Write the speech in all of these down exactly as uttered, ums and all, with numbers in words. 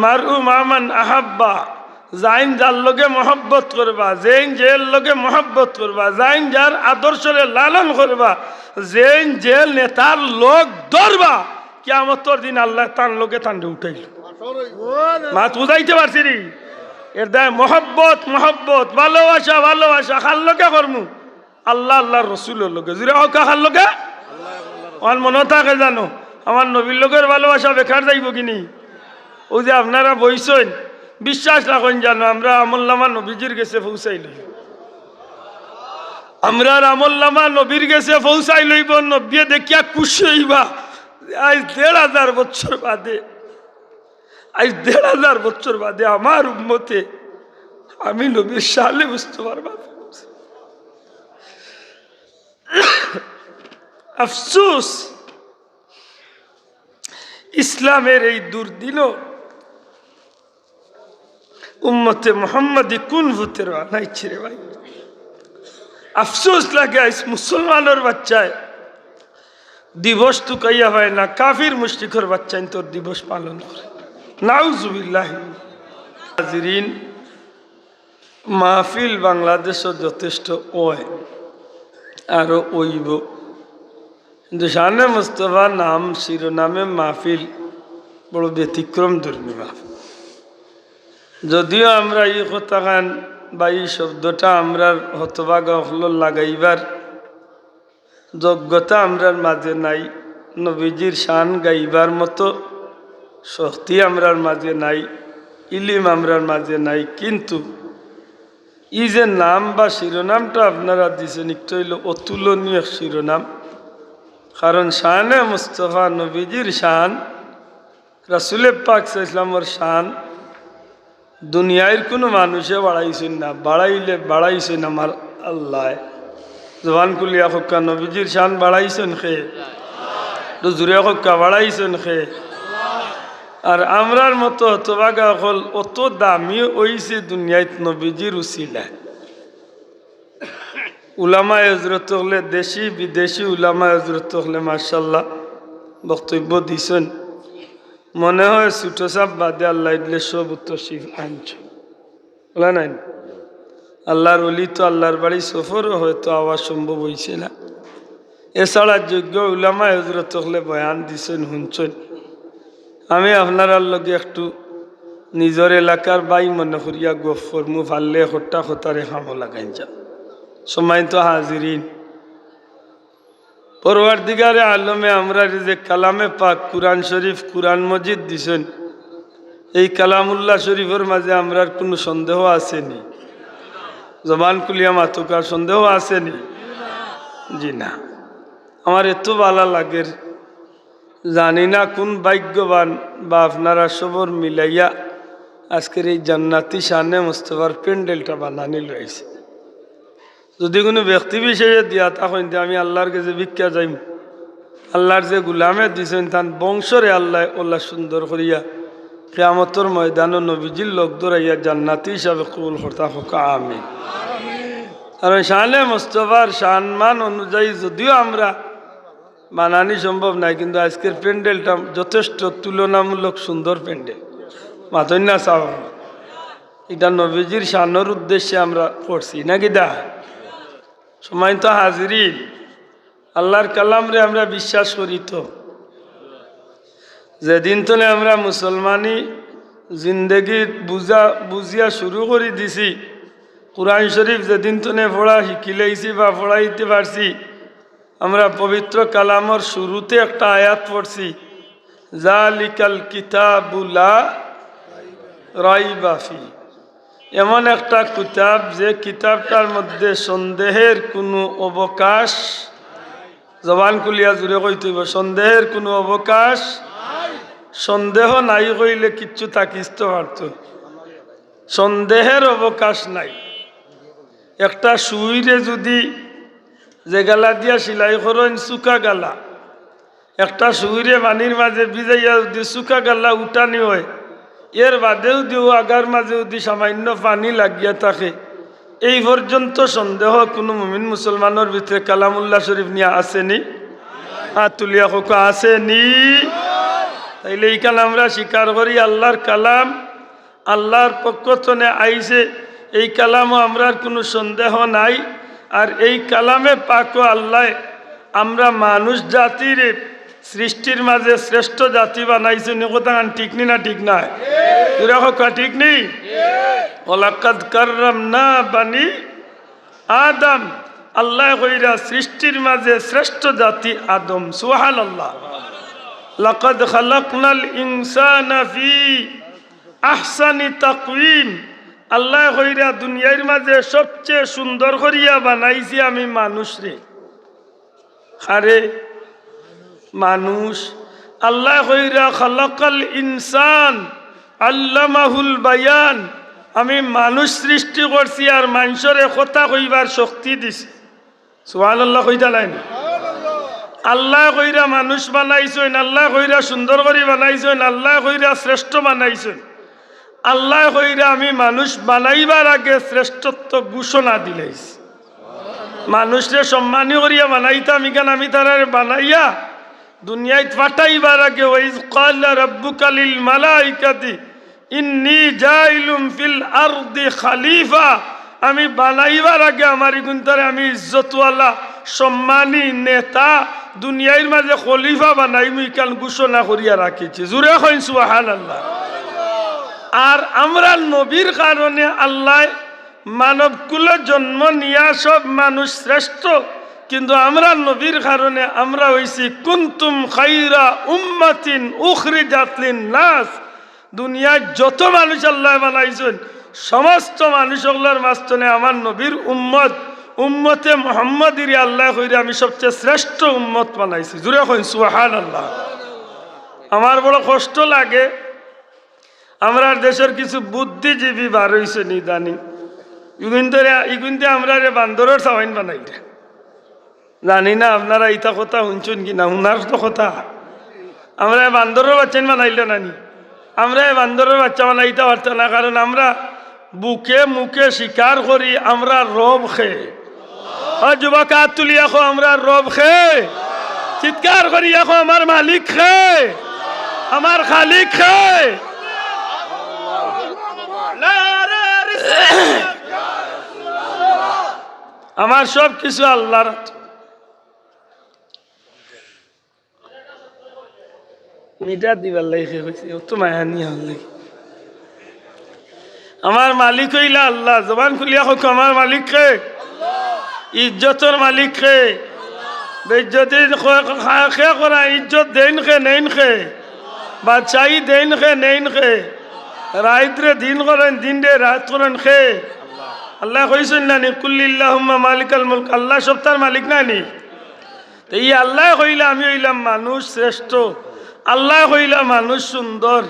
মারউ মামান আহাব্বা, যাইন যার লগে মহব্বত করবা, যেইন যের লগে মহব্বত করবা, যাইন যার আদর্শরে লালন করবা, যেইন যে নেতার লগ ধরবা, কিয়ামতর দিন আল্লায় তান লগে তানরে উঠাইল। মাত বুঝাইতে পারছি নি? এর দায় মহব্বত, মহব্বত, ভালোবাসা, ভালোবাসা। কার লগে করমু? আল্লাহ, আল্লাহর রসুলর লগে। জুরে কউক্কা, কার লগে? আমার মনো থাকে জানো, আমার নবীর লগর ভালোবাসা বেকার যাইবো কিনি? অউ যে আপনারা বইছইন, বিশ্বাস রাখইন জানো, আমরার আমলনামা নবীজির গেছে পৌঁছাই লইবো। আমরার আমলনামা নবীর গেছে পৌঁছাই লইবো, নবীয়ে দেখিয়া খুশি অইবা। আইজ দেড় হাজার বছর বাদে, আইজ দেড় হাজার বছর বাদে আমার উম্মতে আমি নবীর শানে মুস্তফার মাহফিল। আফসোস, ইসলামের এই দুর্দিনও উম্মতে মুহাম্মাদি কুন ভূতের বানাইছে রে ভাই। আফসোস লাগে, আইজ মুসলমানর বাচ্চায় দিবস তুকাইয়া পায় না, কাফির মুশরিকর বাচ্চাইন্তর দিবস পালন করে। নাউজুবিল্লাহ। হাজিরিন, মাহফিল বাংলাদেশও যথেষ্ট অয়, আরও অইবো, কিন্তু শানে মুস্তফা নাম শিরোনামে মাহফিল বড় ব্যতিক্রম ধর্মী মাহফিল। যদিও আমরা ই কথাখান বা ই শব্দটা আমরার হতভাগা অকলর লাগাইবার যোগ্যতা আমরার মাঝে নাই, নবীজির শান গাইবার মতো শক্তি আমরার মাঝে নাই, ইলিম আমরার মাঝে নাই, কিন্তু ই যে নাম বা শিরোনামটা আপনারা দিছেন, ইটা অইলো অতুলনীয় এক শিরোনাম। কারণ শানে মুস্তফা নবীজির শান, রাসুলে পাক সাল্লাল্লাহু আলাইহি ওয়াসাল্লামর শান দুনিয়ার কুনু মানুষে বাড়াইছইন না, বাড়াইলে বাড়াইছইন আমার আল্লায়। জবান খুলিয়া কউক্কা, নবীজির শান বাড়াইছইন কে? একটু জুরে কউক্কা, বাড়াইছইন কে? আর আমরার মতো হতভাগা অকল অত দামি অইছে দুনিয়াত নবীজির উসিলায়। উলামায়ে হজরত অকলে, দেশি বিদেশি উলামায়ে হজরত অকলে মাশাআল্লাহ বক্তব্য দিছইন। মনে হয় ছোট সাব বাদে আল্লায় দিলে সব উত্তর শিব আনছইন। বলা নাই? আল্লাহর ওলি তো আল্লাহর বাড়ি সফরও হয়তো আওয়া সম্ভব অইছে না। এছাড়া যোগ্য উলামায়ে হজরত অকলে বয়ান দিছইন, হুনছইন। আমি আপনারার লগে একটু নিজর এলাকার ভাই মনে করিয়া গফ করমু, পারলে একটা কথারে কামো লাগাইন যান। সম্মানিত হাজিরিন, পরওয়ারদিগারে আলমে আমরারে যে কালামে পাক কুরআন শরীফ, কুরআন মজিদ দিছইন, এই কালামুল্লাহ শরীফর মাঝে আমরার কুনু সন্দেহ আছে নি? জবান খুলিয়া মাতউক্কা, সন্দেহ আছে নি? জি না। আমার এত ভালা লাগের, জানি না কুন ভাগ্যবান বা আপনারা সবর মিলাইয়া আজকের এই জান্নাতি শানে মুস্তফার প্যান্ডেলটা বানানি লইছে। যদি কুনু ব্যক্তি বিশেষে দিয়া থাকইন, তে আমি আল্লাহর গেছে ভিক্ষা চাইমু। আল্লাহর যে গুলামে দিছইন, তান বংশরে আল্লায় অলা সুন্দর করিয়া কিয়ামতর ময়দানো নবীজির লগ ধরাইয়া জান্নাতি হিসাবে কবুল করতা কউক্কা, আমিন। কারণ শানে মুস্তফার শানমান অনুযায়ী যদিও আমরা বানানি সম্ভব নায়, কিন্তু আজকের প্যান্ডেলটা যথেষ্ট তুলনামূলক সুন্দর প্যান্ডেল। মাতইন না সাব, ইটা নবীজির শানর উদ্দেশ্যে আমরা করছি, নাকি দা? সম্মানিত হাজিরিন, আল্লাহর কালামরে আমরা বিশ্বাস করি তো। যেদিন তনে আমরা মুসলমানি জিন্দেগি বুঝা, বুঝিয়া শুরু করি দিছি, কুরআন শরীফ যেদিন তনে পড়া শিখিলাইছি বা পড়াইতে পারছি, আমরা পবিত্র কালামর শুরুতে একটা আয়াত পড়ছি, "জালিকাল কিতাবু লা রাইবা ফি।" এমন একটা কিতাব, যে কিতাবটার মধ্যে সন্দেহের কুনু অবকাশ, জবান খুলিয়া জুরে কইতে অইবো, সন্দেহের কুনু অবকাশ, সন্দেহ নাই কইলে কিচ্ছু থাকিতো পারতো, সন্দেহের অবকাশ নাই। একটা সুইরে যুদি যে গালা দিয়া সিলাই করইন চুকা গালা, একটা সুইরে পানির মাঝে ভিজাইয়া যুদি চুকা গালা উঠানি অয়, এর বাদে যুদি অউ আগার মাঝে যুদি সামান্য পানি লাগিয়া থাকে, এই পর্যন্ত সন্দেহ কুনু মুমিন মুসলমানর ভিতরে কালামুল্লাহ শরীফ নিয়া আছে নি? আত তুলিয়া কউক্কা, আছে নি? তাইলে ইখান আমরা স্বীকার করি আল্লার কালাম, আল্লার পক্ষ তনে আইছে, এই কালামো আমরার কুনু সন্দেহ নাই। আর এই কালামে পাকো আল্লায় আমরা মানুষ জাতিরে সৃষ্টির মাঝে শ্রেষ্ঠ জাতি বানাইছইন। ই কথাখান ঠিক নি না ঠিক নায়? জুরে কউক্কা, ঠিক নি? ওয়ালাকাদ কাররামনা বানি আদম। আল্লায় কইরা সৃষ্টির মাঝে শ্রেষ্ঠ জাতি আদম। সুবহানাল্লাহ। লাকাদ খালাকনাল ইনসানা ফি আহসানি তাকওয়িম। আল্লায় কইরা দুনিয়ার মাঝে সবচেয়ে সুন্দর করিয়া বানাইছি আমি মানুষরে। আরে মানুষ, আল্লায় কইরা খালাকাল ইনসান আল্লামাহুল বায়ান, আমি মানুষ সৃষ্টি করছি আর মানষরে কথা কইবার শক্তি দিছি। সুবহানাল্লাহ কইতা নায় নি? আল্লায় কইরা মানুষ বানাইছইন, আল্লায় কইরা সুন্দর করি বানাইছইন, আল্লায় কইরা শ্রেষ্ঠ বানাইছইন। আল্লায় কইরা আমি মানুষ বানাইবার আগে শ্রেষ্ঠত্ব ঘোষণা দিলাইছি। মানুষরে সম্মানী করিয়া বানাইতাম, ইখান আমি তারারে বানাইয়া দুনিয়াত পাঠাইবার আগে, ওয়াইজ ক্বালা রাব্বুকা লিল মালাইকাতি ইন্নী জাইলুম ফিল আরদি খালিফা, আমি বানাইবার আগে আমার ইগুইনতারে আমি ইজ্জতওয়ালা, সম্মানী, নেতা, দুনিয়ার মাঝে খলিফা বানাইমু, ইখান ঘোষণা করিয়া রাখিছি। জুরে কইন সুবহানাল্লাহ। আর আমরার নবীর কারণে আল্লায় মানব কুলো জন্ম নিয়া সব মানুষ শ্রেষ্ঠ, কিন্তু আমরার নবীর কারণে আমরা অইছি কুনতুম খাইরা উম্মাতিন উখরিজাত লিন নাস। দুনিয়ার যত মানুষ আল্লায় বানাইছইন, সমস্ত মানুষ অকলর মাঝখানে আমার নবীর উম্মত, উম্মতে মুহাম্মদীরে আল্লায় কইরা আমি সবচেয়ে শ্রেষ্ঠ উম্মত বানাইছি। জুরে কইন সুবহানাল্লাহ। আমার বড় কষ্ট লাগে, আমরার দেশর কিছু বুদ্ধিজীবী বার অইছইন ইদানিং। ইগুইনতে, ইগুইনতে আমরারে বান্দরর চাওয়াইন বানাইরা। জানি না আপনারা ইতা কথা হুনছইন কি না, হুনার তো কথা। আমরারে বান্দরর বাচ্চাইন বানাইলা না নি? আমরারে বান্দরর বাচ্চা বানাইতা পারতা না, কারণ আমরা বুকে মুখে স্বীকার করি আমরার রব কে। ও যুবক, আত তুলিয়া কও, আমরার রব কে। চিৎকার করিয়া কও, আমার মালিক কে, আমার খালিক কে। আমার সব কিছু আল্লার হাতে। মিটার দিবার লাগি কে কইছে, অত মায়া নি আমার লাগি। আমার মালিক অইলা আল্লাহ। জবান খুলিয়া কউক্কা, আমার মালিক কে? ইজ্জতর মালিক কে? বেইজ্জতি কে করায়? ইজ্জত দেইন কে, নেইন কে? বাদশাহী দেইন কে, নেইন কে? রাইতরে দিন করইন, দিনরে রাইত করইন কে? আল্লায় কইছইন না নি, কুল ইল্লাহুম্মা মালিকাল মুলক, আল্লাহ সবতার মালিক না নি? তে ই আল্লায় কইলা আমি অইলাম মানুষ শ্রেষ্ঠ, আল্লায় কইলা মানুষ সুন্দর,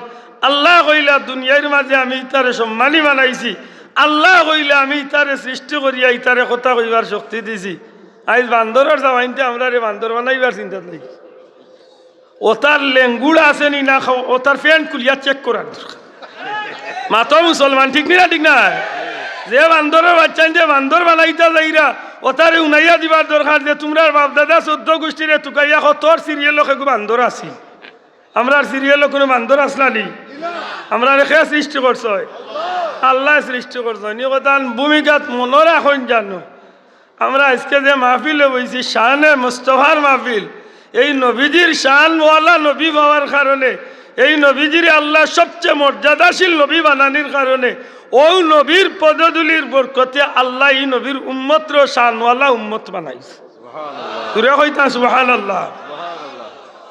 আল্লায় কইলা দুনিয়ার মাঝে আমি ইতারে সম্মানী বানাইছি, আল্লায় কইলা আমি ইতারে সৃষ্টি করিয়া ইতারে কথা কইবার শক্তি দিছি। আইজ বান্দরর চাওয়াইনতে আমরারে বান্দর বানাইবার চিন্তাত লাগি। অতার লেঙ্গুড় আছে নি না, অতার প্যান্ট খুলিয়া চেক করার দরকার। মাতো মুসলমান, ঠিক নি না? ঠিক না? যে বান্দরর বাচ্চাইনতে বান্দর বানাইতা যাইরা, অতারে হুনাইয়া দিবার দরকার যে তুমরার বাপ-দাদা চৌদ্দ গুষ্টিরে তুকাইয়া কও, তোর সিরিয়ালো কেগু বান্দর আছিল? আমরার সিরিয়ালো কুনু বান্দর আছলা নি? আমরারে কে সৃষ্টি করছইন? আল্লায় সৃষ্টি করছইন। ই কথাখান ভূমিকাত মনো রাখইন জানো। আমরা আইজকে যে মাহফিলো বইছি, শানে মুস্তফার মাহফিল। এই নবীজির শানওয়ালা নবী পাওয়ার কারণে, এই নবীজিরে আল্লায় সবচেয়ে মর্যাদাশীল নবী বানানির কারণে, অউ নবীর পদধূলির বরকতে আল্লায় ই নবীর উম্মতরে শানওয়ালা উম্মত বানাইছে। জুরে কইতা সুবহানাল্লাহ।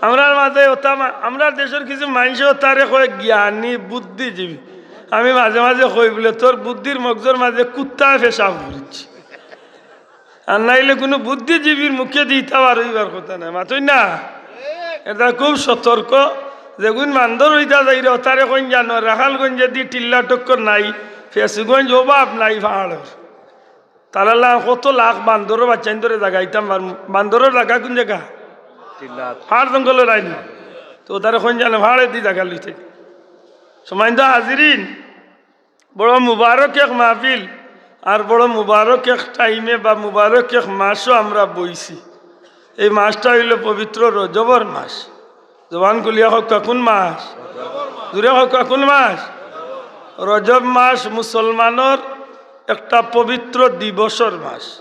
আমরার মাঝে অতা মা-, আমরার দেশর কিছু মানষে অতারে কয় জ্ঞানী, বুদ্ধিজীবী। আমি মাঝে মাঝে কই বুলে, তোর বুদ্ধির মগজর মাঝে কুত্তায় পেশাব করিছে। আর নাইলে কুনু বুদ্ধিজীবীর মুখেদি ইতা বার অইবার কথা নায়, মাতইন না? ইতা খুব সতর্ক। যেগুইন বান্দর অইতা যাইরা, অতারে কইন জানো, রাখালগঞ্জেদি টিল্লা টক্কর নাই, ফেঞ্চুগঞ্জ অভাব নাই পাহাড়র। তারার লাখান কত লাখ বান্দরর বাচ্চাইন্তরে জাগাইতাম, আর বান্দরর জাগা কুন জাগা? টিল্লা। পাহাড় জঙ্গলর লাইন। তে অতারে কইন জানো, পাহাড়েদি জাগা লইতে। সম্মানিত হাজিরিন, বড় মুবারক এক মাহফিল, আর বড় মুবারক এক টাইমে বা মুবারক এক মাসো আমরা বইছি। এই মাসটা অইলো পবিত্র রজবর মাস। জবান খুলিয়া কউক্কা, কুন মাস? জুরে কউক্কা, কুন মাস? রজব মাস মুসলমানর একটা পবিত্র দিবসর মাস।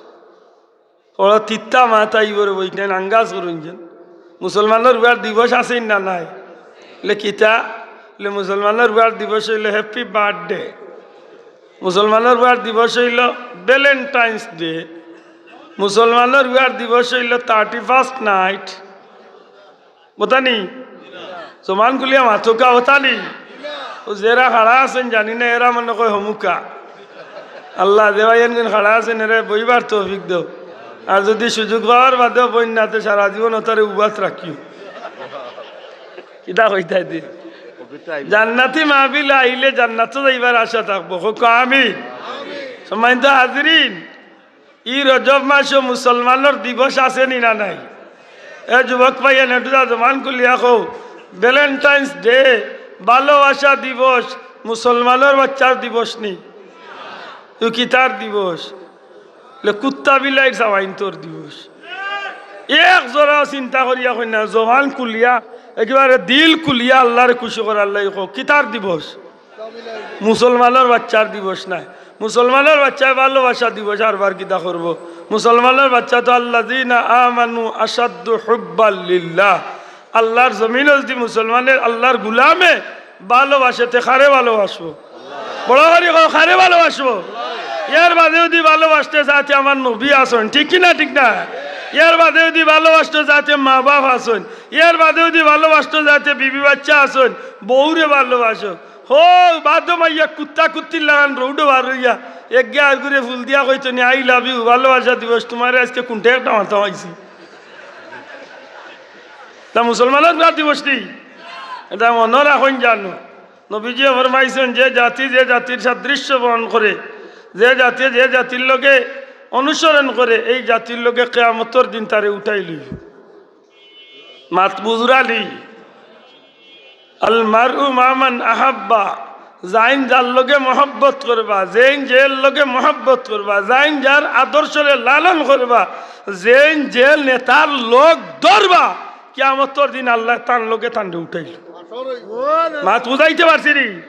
বড় তিতা মাত আইবো রে বইন, আন্দাজ করইন যেন। মুসলমানর উয়ার দিবস আছে না নাই? লে কিতা? লে মুসলমানর উয়ার দিবস অইলো happy birthday। মুসলমানর উয়ার দিবস অইলো Valentine's Day। মুসলমানর উয়ার দিবস অইলো thirty first night। বতানি? জবান খুলিয়া মাতউক্কা, বতানি? অউ যেরা খাড়া আছইন জানি না, এরা মনো কয় হমুকা। আল্লাহ, যে ভাইয়াইন খাড়া আছইন, এরারে বইবার তৌফিক দেও। আর যুদি সুযোগ পাওয়ার বাদেও বইন না, তে সারা জীবন অতারে উবাত রাখিও। কিতা কইতায় দি? জান্নাতি মাহফিল আইলে জান্নাতো যাইবার আশা থাকবো। কউক্কা আমিন। সম্মানিত হাজিরিন, ই রজব মাসো মুসলমানর দিবস আছে নি না নাই? এ যুবক ভাইয়াইন, একটু জবান খুলিয়া কও, Valentine's Day, ভালোবাসা দিবস, মুসলমানর বাচ্চার দিবস নি? তো কিতার দিবস? লে কুত্তা বিলাইর চাবাইন্তর দিবস। এক জরা চিন্তা করিয়া কইন না, জবান খুলিয়া, একেবারে দিল খুলিয়া আল্লারে খুশি করার লাগি কও, কিতার দিবস? মুসলমানর বাচ্চার দিবস নায়। মুসলমানর বাচ্চায় ভালোবাসা দিবস আর বার কিতা করবো? মুসলমানর বাচ্চা তো আল্লাযীনা আমানু আশাদ্দু হুব্বাল লিল্লাহ। আল্লার জমিনো যুদি মুসলমানে আল্লার গুলামে ভালোবাসে, তে কারে ভালোবাসবো? বড় করি কও, কারে ভালোবাসবো? এর বাদে যুদি ভালোবাসতে চায়, তে আমার নবী আছইন, ঠিক কি না? ঠিক না? এর বাদে যুদি ভালোবাসতে চায়, তে মা বাপ আছইন। এর বাদে যুদি ভালোবাসতে চায়, তে বিবি বাচ্চা আছইন। বউরে ভালোবাসো। হো, বাদো মাইয়া কুত্তা কুত্তির লাখান রোডো বার অইয়া, একগে আরগুরে ফুল দিয়া কইতো নি, "I love you, ভালোবাসা দিবস, তুমারে আইজকে কুনটা একটা মাথা পাইছি।" তা মুসলমানর না দিবস নি? এটা মনো রাখইন জানো। নবীজিয়ে ফরমাইছইন, যে জাতি যে জাতির সাদৃশ্য বহন করে, যে জাতি যে জাতির লগে অনুসরণ করে, এই জাতির লগে কিয়ামতর দিন তারে উঠাই লইবো। মাত বুঝরা নি? আল মারউ মা মান আহাব্বা, যেইন যার লগে মহব্বত করবা, যেইন যের লগে মহব্বত করবা, যেইন যার আদর্শরে লালন করবা, যেইন যে নেতার লগ ধরবা, কিয়ামতর দিন আল্লায় তান লগে তানরে উঠাইল। মাত বুঝাইতে পারছি নি?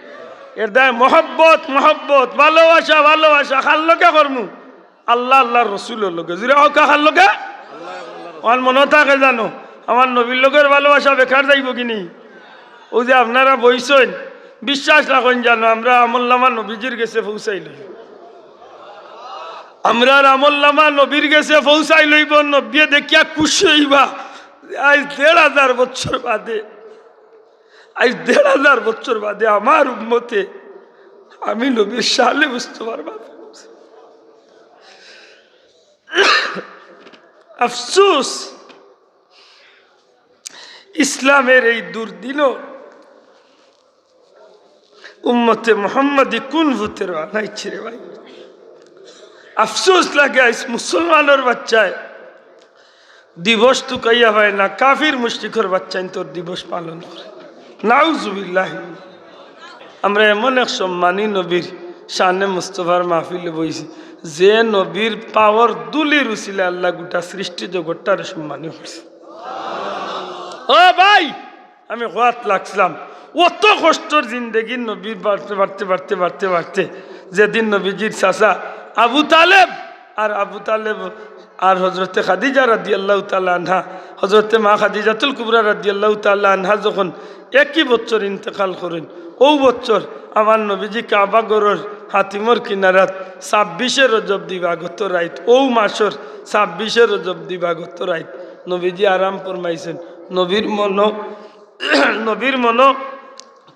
এর দায় মহব্বত, মহব্বত, ভালোবাসা, ভালোবাসা, কার লগে করমু? আল্লা, আল্লার রসুলর লগে। জুরে কউক্কা, কার লগে? আমার মনো থাকে জানো, আমার নবীর লগর ভালোবাসা বেকার যাইবো কিনি? অউ যে আপনারা বইছইন, বিশ্বাস রাখইন জানো, আমরার আমলনামা নবীজির গেছে পৌঁছাই লইবো। আমরার আমলনামা নবীর গেছে পৌঁছাই লইবো, নবীয়ে দেখিয়া খুশি অইবা। আইজ দেড় হাজার বছর বাদে, আইজ দেড় হাজার বছর বাদে আমার উম্মতে আমি নবীর শানে মুস্তফার মাহফিল। আফসোস, ইসলামের এই দুর্দিনও উম্মতে মুহাম্মাদি কুন ভূতের বানাইছে রে ভাই। আফসোস লাগে, আইজ মুসলমানর বাচ্চায় দিবস তুকাইয়া পায় না, কাফির মুশরিকর বাচ্চাইন্তর দিবস পালন করে। নাউজুবিল্লাহ। আমরা এমন এক সম্মানী নবীর শানে মুস্তফার মাহফিলে বইছি, যে নবীর পাওর ধুলির উসিলে আল্লাহ গোটা সৃষ্টি জগৎটারে সম্মানী করছে। ও ভাই, আমি কওয়াত লাগছিলাম, অত কষ্টর জিন্দেগির নবীর বাড়তে, বাড়তে, বাড়তে, বাড়তে, বাড়তে, যেদিন নবীজির চাচা আবু তালেব আর আবু তালেব আর হজরতে খাদিজা রাদিয়াল্লাহু তাআলা আনহা, হজরতে মা খাদিজাতুল কুবরা রাদিয়াল্লাহু তাআলা আনহা যখন একই বছর ইন্তেকাল করইন, অউ বছর আমার নবীজি কাবা ঘরর হাতিমর কিনারাত ছাব্বিশে রজব দিবাগত রাইত, অউ মাসর ছাব্বিশে রজব দিবাগত রাইত নবীজি আরাম ফরমাইছইন। নবীর মনো নবীর মনো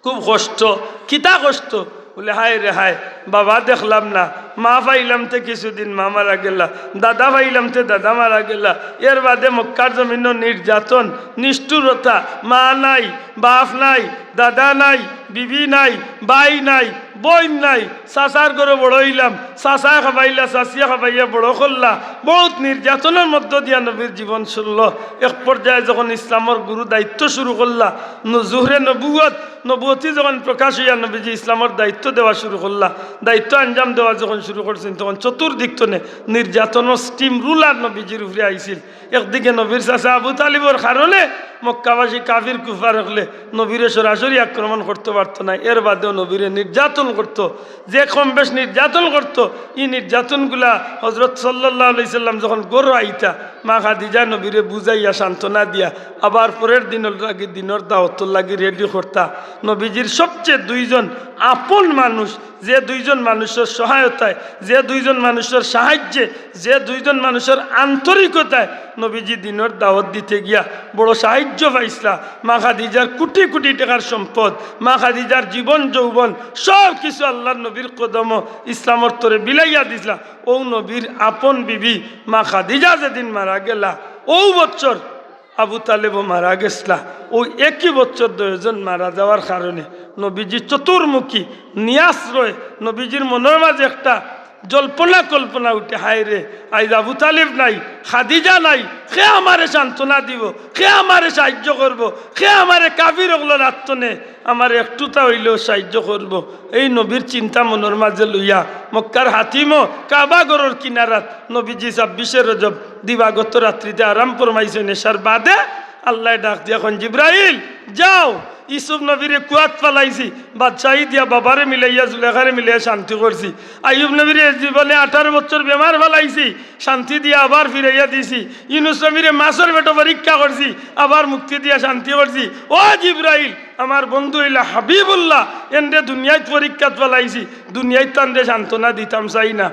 খুব কষ্ট। কিতা কষ্ট? বুলে, হায় রে হায়, বাবা দেখলাম না, মা পাইলাম তে কিছুদিন মা মারা গেলা, দাদা পাইলাম তে দাদা মারা গেলা, এর বাদে মক্কার জমিনো নির্যাতন, নিষ্ঠুরতা, মা নাই, বাপ নাই, দাদা নাই, বিবি নাই, ভাই নাই, বইন নাই, চাচার ঘরো বড় অইলাম, চাচায় খাবাইলা, চাচিয়ে খাবাইয়া বড় করলা, বউত নির্যাতনর মধ্য দিয়া নবীর জীবন চললো। এক পর্যায়ে যখন ইসলামর গুরু দায়িত্ব শুরু করলা, নু-, জুহরে নবুয়ত, নবুয়তি যখন প্রকাশ অইয়া নবীজি ইসলামর দায়িত্ব দেওয়া শুরু করলা, দায়িত্ব আঞ্জাম দেওয়া যখন শুরু করছইন, তখন চতুর্দিক তনে নির্যাতনর steam roller নবীজির উপরে আইছিল। একদিকে নবীর চাচা আবু তালিবর কারণে, মক্কাবাসী কাফির কুফার অকলে নবীরে সরাসরি আক্রমণ করতো পারতো না, এর বাদেও নবীরে নির্যাতন করতো। যে কম বেশ নির্যাতন করতো, ই নির্যাতনগুলা হজরত সাল্লাল্লাহু আলাইহি সাল্লাম যখন ঘরো আইতা, মা খাদিজা নবীরে বুঝাইয়া সান্ত্বনা দিয়া আবার পরের দিনর লাগি, দিনর দাওয়াতর লাগি রেডি করতা। নবীজির সবচেয়ে দুইজন আপন মানুষ, যে দুইজন মানুষর সহায়তায়, যে দুইজন মানুষর সাহায্যে, যে দুইজন মানুষর আন্তরিকতায় নবীজি দিনর দাওয়াত দিতে গিয়া বড় সাহায্য পাইছলা। মা খাদিজার কোটি কোটি টেকার সম্পদ, মা খাদিজার জীবন যৌবন, সব কিছু আল্লাহর নবীর কদমো ইসলামর তরে বিলাইয়া দিছলা। অউ নবীর আপন বিবি মা খাদিজা যেদিন মারা গেলা, অউ বছর আবু তালেবও মারা গেছলা। অউ একই বছর দুইজন মারা যাওয়ার কারণে নবীজি চতুর্মুখী, নিরাশ্রয়। নবীজির মনর মাঝে একটা জল্পনা কল্পনা উঠে, "হায় রে, আইজ আবু তালেব নাই, খাদিজা নাই, কে আমারে সান্ত্বনা দিবো, কে আমারে সাহায্য করবো, কে আমারে কাফির অকলর আত্ত নে আমারে একটুতা অইলেও সাহায্য করবো।" এই নবীর চিন্তা মনর মাঝে লইয়া মক্কার হাতিমও কাবা ঘরর কিনারাত নবীজি ছাব্বিশে রজব দিবাগত রাত্রিতে আরাম ফরমাইছইন। এশার বাদে আল্লায় ডাক দিয়া কইন, "জিব্রাইল, যাও, ইউসুফ নবীরে কুয়াত ফালাইছি, বাদশাহী দিয়া বাবারে মিলাইয়া জুলেখারে মিলাইয়া শান্তি করছি। আইয়ুব নবীরে জীবনে আঠারো বছর বেমার ফালাইছি, শান্তি দিয়া আবার ফিরাইয়া দিছি। ইউনুস নবীরে মাছর পেটো পরীক্ষা করছি, আবার মুক্তি দিয়া শান্তি করছি। ও জিব্রাইল, আমার বন্ধু অইলা হাবিবুল্লাহ, এনরে দুনিয়াত পরীক্ষাত ফালাইছি, দুনিয়াত তানরে সান্ত্বনা দিতাম চাই না।"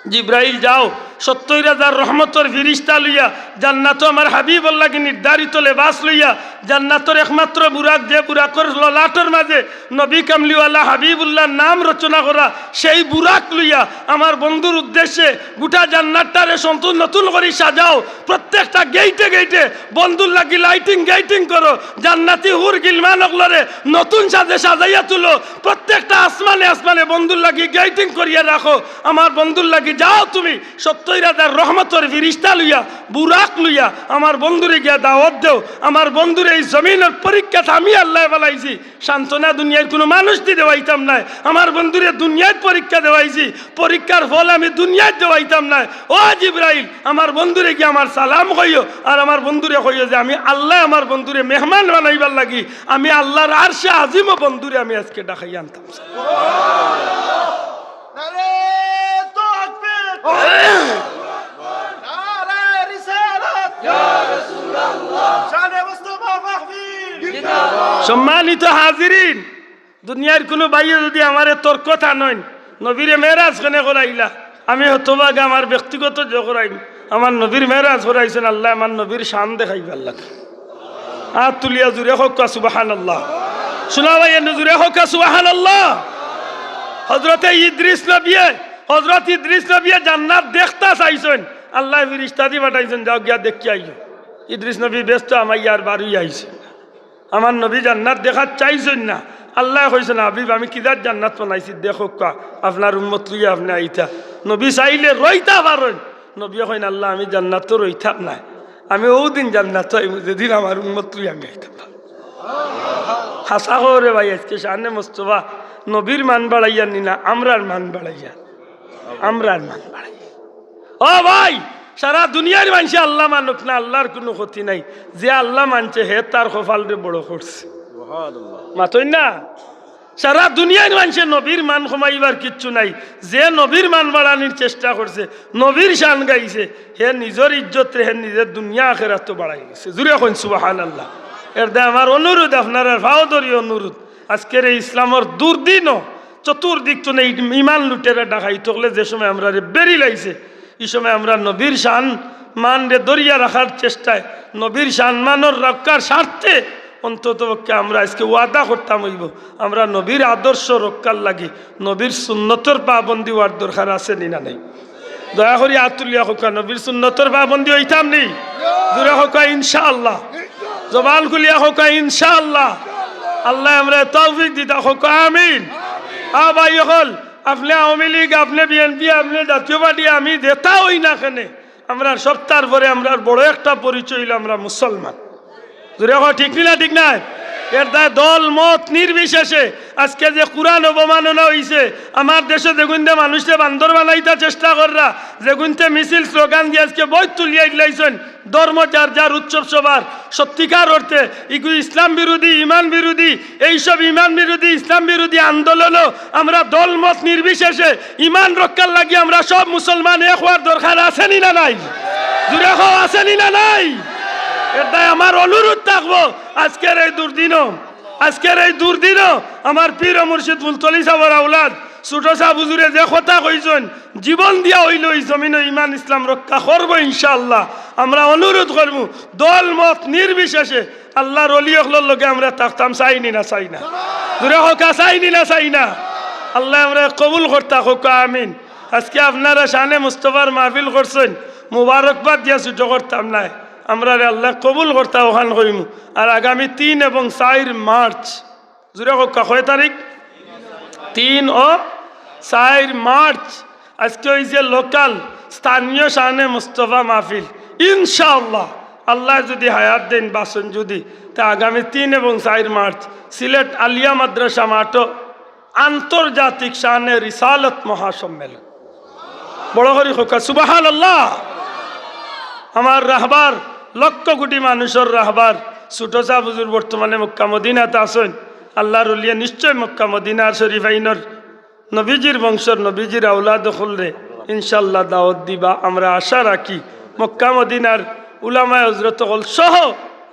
জিব্রাইল যাও, সত্তইর হাজার রহমতর ফিরিস্তা লইয়া, জান্নাতো আমার হাবিবর লাগি নির্ধারিত লেবাস লইয়া, জান্নাতর একমাত্র বুরাক, যে বুরাকর ললাটর মাঝে নবী কামলিওয়ালা হাবিবুল্লাহর নাম রচনা করা, সেই বুরাক লইয়া আমার বন্ধুর উদ্দেশ্যে গোটা জান্নাতটারে সন্তু-, নতুন করি সাজাও। প্রত্যেকটা গেইটে গেইটে বন্ধুর লাগি lighting gating করো, জান্নাতি হুর গিলমান অকলরে নতুন সাজে সাজাইয়া তুলো। প্রত্যেকটা আসমানে আসমানে বন্ধুর লাগি gating করিয়া রাখো। আমার বন্ধুর লাগি যাও তুমি সত্তইর হাজার রহমতর ফিরিস্তা লইয়া, বুরাক লইয়া আমার বন্ধুরে গিয়া দাওয়াত দেও। আমার বন্ধুরে এই জমিনর পরীক্ষাত আমি আল্লায় ফালাইছি, সান্ত্বনা দুনিয়ার কুনু মানুষ দি দেওয়াইতাম নায়। আমার বন্ধুরে দুনিয়াত পরীক্ষা দেওয়াইছি, পরীক্ষার ফল আমি দুনিয়াত দেওয়াইতাম নায়। ও জিব্রাইল, আমার বন্ধুরে গিয়া আমার সালাম কইও, আর আমার বন্ধুরে কইও যে আমি আল্লায় আমার বন্ধুরে মেহমান বানাইবার লাগি আমি আল্লাহর আরশে আজিমো বন্ধুরে আমি আজকে ডাকাইয়া আনতাম। নারে তাকবীর! নারায়ে রিসালাত! ইয়া রাসূলুল্লাহ! শানে মুস্তাফা মাহফিল! সম্মানিত হাজিরিন, দুনিয়ার কুনু ভাইয়ে যুদি আমারে তর্ক টানইন, নবীরে মেরাজ কেনে করাইলা, আমি হতভাগা আমার ব্যক্তিগত যে করাইম, আমার নবীর মেরাজ করাইছইন আল্লায় আমার নবীর শান দেখাইবার লাগি। আত তুলিয়া জুরে কউক্কা সুবহানাল্লাহ। শুনা ভাই, এনে জুরে কউক্কা সুবহানাল্লাহ। হজরতে ইদ্রিস নবিয়ে, হজরত ইদ্রিস নবিয়ে জান্নাত দেখতা চাইছইন, আল্লায় ফিরিস্তা দি পাঠাইছইন, "যাও গিয়া দেখিয়া আইও।" ইদ্রিস নবী বেহেস্তো হামাইয়া আর বারইয়া আইছইন। আমার নবী জান্নাত দেখাত চাইছইন না। আল্লায় কইছইন, "হাবিব, আমি কিজাত জান্নাত বানাইছি, দেখউক্কা, আপনার উম্মত লইয়া আপনে আইতা।" নবী চাইলে রইতা পারইন। নবীয়ে কইন, "আল্লাহ, আমি জান্নাতো রইতাম নায়, আমি অউ দিন জান্নাতো আইমু যেদিন আমার উম্মত লইয়া আমি আইতাম পারমু।" হাছা কও রে ভাই, আজকে শানে মুস্তফা নবীর মান বাড়াইয়ার নি না, আমরার মান বাড়াইয়ার, আমরার মান বাড়াইয়ার। ও ভাই, সারা দুনিয়ার মানষে আল্লাহ মানুক না, আল্লাহর কুনু ক্ষতি নাই। যে আল্লাহ মানছে, হে তার কপালরে বড় করছে। মাতইন না? সারা দুনিয়ার মানষে নবীর মান কমাইবার কিচ্ছু নাই। যে নবীর মান বাড়ানির চেষ্টা করছে, নবীর শান গাইছে, হে নিজর ইজ্জতরে হে নিজর দুনিয়া আখেরাতো বাড়াই গেছে। জুরে কইন সুবহানাল্লাহ। এরদায় আমার অনুরোধ, আপনারার পাও ধরি অনুরোধ, আজকের এই ইসলামর দুর্দিনও চতুর্দিক তনে ইমান লুটেরা ডাকাইত অকলে যে সময় আমরারে বেড়ি লাইছে, ই সময় আমরা নবীর শান মানরে ধরিয়া রাখার চেষ্টায়, নবীর শান মানর রক্ষার স্বার্থে অন্তত পক্ষে আমরা আজকে ওয়াদা করতাম অইবো, আমরা নবীর আদর্শ রক্ষার লাগি নবীর সুন্নতর পাবন্দি অওয়ার দরকার আছে নি না নাই? দয়া করি আত তুলিয়া কউক্কা, নবীর সুন্নতর পাবন্দি অইতাম নি? জুরে কউক্কা ইনশাআল্লাহ। জবান খুলিয়া কউক্কা ইনশাআল্লাহ। আল্লায় আমরারে তৌফিক দিতা, কউক্কা আমিন। আ ভাই অকল, আপনে আওয়ামী লীগ, আপনে বিএনপি, আপনে জাতীয় পার্টি, আমি যেতা অই না কেনে, আমরার সবতার পরে আমরার বড় একটা পরিচয় অইলো আমরা মুসলমান। জুরে কও, ঠিক নি না? ঠিক নায়? এর দায় দল মত নির্বিশেষে আজকে যে কুরআন অবমাননা অইছে, আমার দেশো যেগুইন্দে মানুষরে বান্দর বানাইতা চেষ্টা কররা, যেগুইন্দে মিছিল স্লোগান দিয়া আজকে বইত তুলিয়া ইলাইছইন, ধর্ম যার যার উৎসব সবার, সত্যিকার অর্থে ইগু ইসলাম বিরোধী, ইমান বিরোধী, এইসব ইমান বিরোধী, ইসলাম বিরোধী আন্দোলনও আমরা দল মত নির্বিশেষে ইমান রক্ষার লাগি আমরা সব মুসলমান এক অওয়ার দরকার আছে নি না নাই? জুরে কও, আছে নি না নাই? এর দায় আমার অনুরোধ থাকবো, আজকের এই দুর্দিনও, আজকের এই দুর্দিনও আমার পীর ও মুর্শিদ ফুলতলি সাবর আওলাদ ছোট সাব হুজুরে যে কথা কইছইন, জীবন দিয়া অইলেও ই জমিনো ইমান ইসলাম রক্ষা করবো ইনশাআল্লাহ। আমরা অনুরোধ করমু, দল মত নির্বিশেষে আল্লার অলি অকলর লগে আমরা থাকতাম, চাই নি না চাই না? জুরে কউক্কা, চাই নি না চাই না? আল্লায় আমরারে কবুল করতা, কউক্কা আমিন। আজকে আপনারা শানে মুস্তফার মাহফিল করছইন, মুবারকবাদ দিয়া ছুটো করতাম নায়, আমরারে আল্লায় কবুল করতা অখান কইমু। আর আগামী তিন এবং চাইর মার্চ, জুরে কউক্কা, কয় তারিখ? তিন ও চাইর মার্চ। আজকে অউ যে লোকাল স্থানীয় শানে মুস্তফা মাহফিল, ইনশাআল্লাহ, আল্লায় যুদি হায়াত দেইন, বাঁচইন যুদি, তে আগামী তিন এবং চাইর মার্চ সিলেট আলিয়া মাদ্রাসা মাঠো আন্তর্জাতিক শানে রিসালত মহাসম্মেলন। বড় করি কউক্কা সুবহানাল্লাহ। আমার রাহবার, লক্ষ কোটি মানুষর রাহবার ছোট সাব হুজুর বর্তমানে মক্কা মদিনাত আছইন। আল্লার অলিয়ে নিশ্চয় মক্কা মদিনার শরীফাইনর নবীজির বংশর, নবীজির আওলাদ অকলরে ইনশাআল্লাহ দাওয়াত দিবা। আমরা আশা রাখি মক্কা মদিনার উলামায়ে হজরত অকল সহ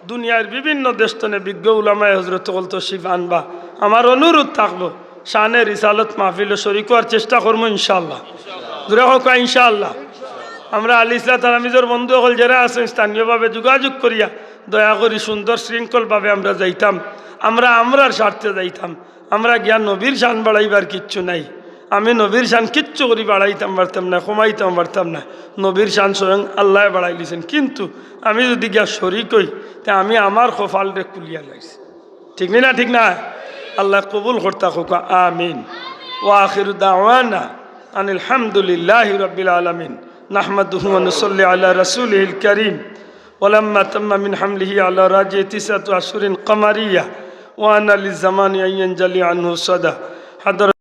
দুনিয়ার বিভিন্ন দেশ তনে বিজ্ঞ উলামায়ে হজরত অকল তশরিফ আনবা। আমার অনুরোধ থাকবো, শানে রিসালত মাহফিলো শরিক অওয়ার চেষ্টা করমু ইনশাআল্লাহ। জুরে কউক্কা ইনশাআল্লাহ। আমরা আলী ইসলাম তালামিজর বন্ধু অকল যেরা আছইন, স্থানীয়ভাবে যোগাযোগ করিয়া দয়া করি সুন্দর শৃঙ্খলভাবে আমরা যাইতাম। আমরা আমরার স্বার্থে যাইতাম। আমরা গিয়া নবীর শান বাড়াইবার কিচ্ছু নাই। আমি নবীর শান কিচ্ছু করি বাড়াইতাম পারতাম না, কমাইতাম পারতাম না। নবীর শান স্বয়ং আল্লায় বাড়াইলিছইন। কিন্তু আমি যুদি গিয়া শরিক অই, তে আমি আমার কপালরে খুলিয়া লাইছি। ঠিক নি না? ঠিক না? আল্লায় কবুল করতা কউক্কা, আমিন। ওয়া আখিরু দাওয়ানা আনিল হামদুলিল্লাহি রাব্বিল আলামিন। নাহমাদুহু ওয়া নুসাল্লি আলা রাসূলিহিল কারীম। ولما تم من حمله على راجح تسعة أشهر قمرية وآن للزمان أن ينجلي عنه الصدى. حضرت